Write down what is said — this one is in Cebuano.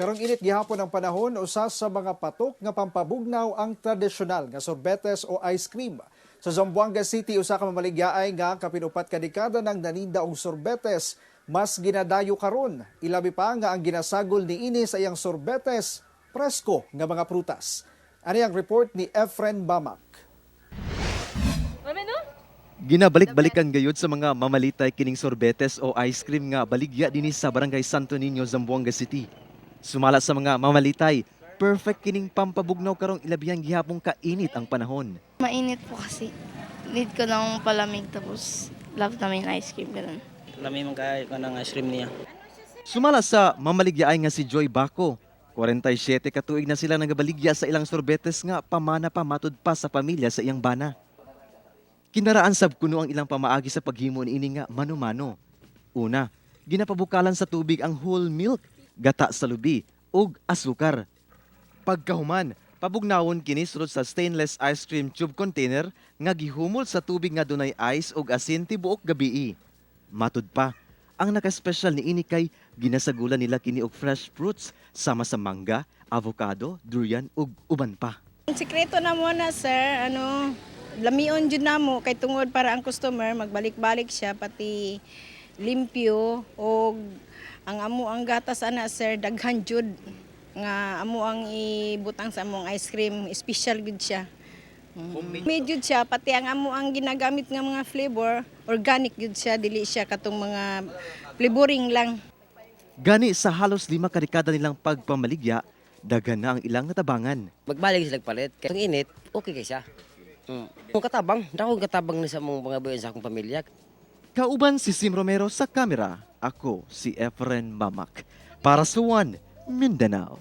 Karong init gihapon ang panahon, usa sa mga patok nga pampabugnaw ang tradisyonal nga sorbetes o ice cream. Sa Zamboanga City, usa ka mamaligyaay nga kapin 4 ka dekada nang naninda og sorbetes, mas ginadayo karon. Ilabi pa nga ang ginasagol niini sa iyang sorbetes, presko nga mga prutas. Ani ang report ni Efren Bamak. Ginabalik-balikan gayud sa mga mamalitay kining sorbetes o ice cream nga baligya dinhi sa Barangay Santo Niño, Zamboanga City. Sumala sa mga mamalitay, perfect kining pampabugnaw karong ilabihan gihapong kainit ang panahon. Mainit po kasi. Need ko ng palamig, tapos love namin ice cream, ganun. Lami man kaayo kanang ice cream niya. Sumala sa mamaligyaay nga si Joy Baco, 47 ka tuig na sila nagabaligya sa ilang sorbetes nga pamana pa matud pa sa pamilya sa iyang bana. Kinaraan sab kuno ang ilang pamaagi sa paghimo niini nga mano-mano. Una, ginapabukalan sa tubig ang whole milk, gata sa lubi ug asukar. Pagkahuman, pabugnawon kini sulod sa stainless ice cream tube container nga gihumol sa tubig nga dunay ice ug asin tibuok gabii. Matud pa, ang naka-special niini kay ginasagulan nila kini og fresh fruits sama sa mangga, avocado, durian ug uban pa. Ang sikreto na mo na, sir, ano, lamion jud namo kay tungod para ang customer magbalik-balik siya, pati limpyo, og ang amo ang gatas ana, sir, daghan jud nga amo ang ibutang sa among ice cream, special gud siya. Homemade jud siya, pati ang amo ang ginagamit nga mga flavor, organic jud siya, dili siya katong mga flavoring lang. Gani sa halos 5 ka dekada nilang pagpamaligya, daghan na ang ilang natabangan. Magbalik sila palit. Kay ang init, okay kay siya. Kung katabang, dako katabang ni sa mong mga buyan sa akong pamilya. Kauban si Sim Romero sa kamera, ako si Efren Mamak. Para sa One Mindanao.